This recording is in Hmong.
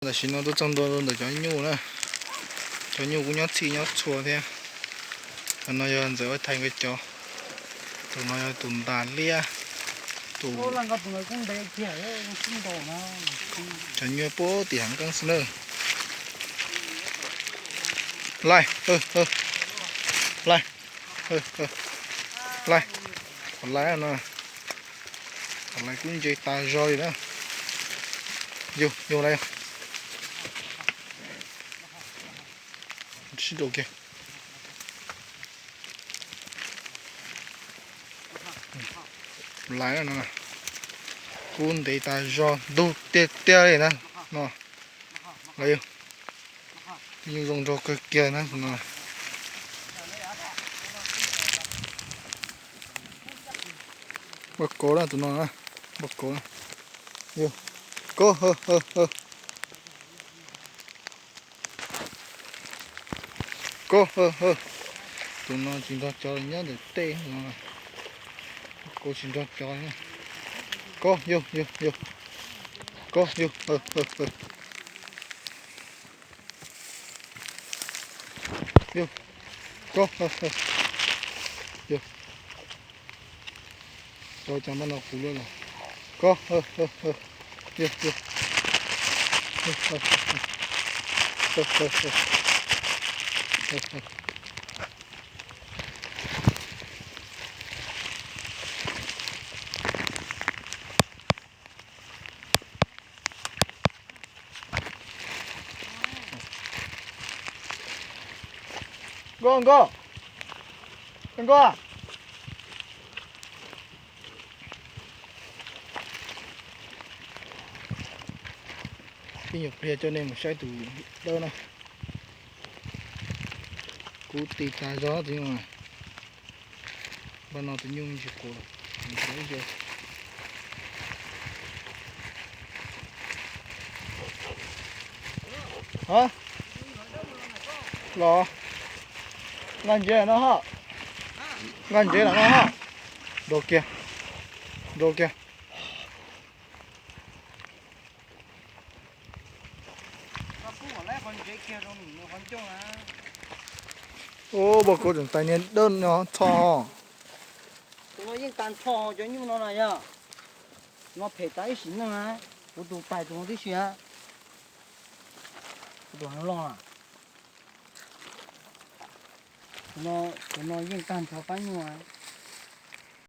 Tam sim no tuaj txog ntua ntawm cov nyuj na. Cov nyuj kuj nyob txhij nyob txhua thiab. Cov no yog Ntxawm Vaj Thaiv nkawd cov. Tus no yog tus ntas liab, tus cov nyuj puag tim hav nkeeb xwb na. Laij, laij, laij, qhov laij no, qhov laij kub ntse tas zog li na. Yug, yug laij, sib rau kiag. Laij no kub ntev tas zog ntug tiag tiag li na no. Laij, tus nyuj zoo nraug kawg kiag na no. Npaj kauv na tus no na, npaj kauv na. Yog, kauv, kauv, tus no tsis nrog cov nyob ntawm tej no. Kauv tsis nrog cov. Kauv, yog, yog, yog, kauv, yog, yog, kauv, yog. Cov cas npaj no kuv lawm los. Kauv, yog, yog, Nkauj, nkauj, nkauj. Ib nyuag pliag coj nej mus saib tus dawb na. Kub ti tas zog tus nyuj na. Npaj no tus nyuj me ntsis quav lawm. Los, nqa ntsev no hos, nqa ntsev los no hos. Nrau kiag, nrau kiag. Ub, npaj kauv tseem tais niag dawb no txho. Tus no yeej tag nrho cov nyuj no na yog. No phem tas ib sim neej na. Kuv tus tais tus no tib si na. Kuv tus heev loj na. Tus no yeej tag nrho pab nyuj na.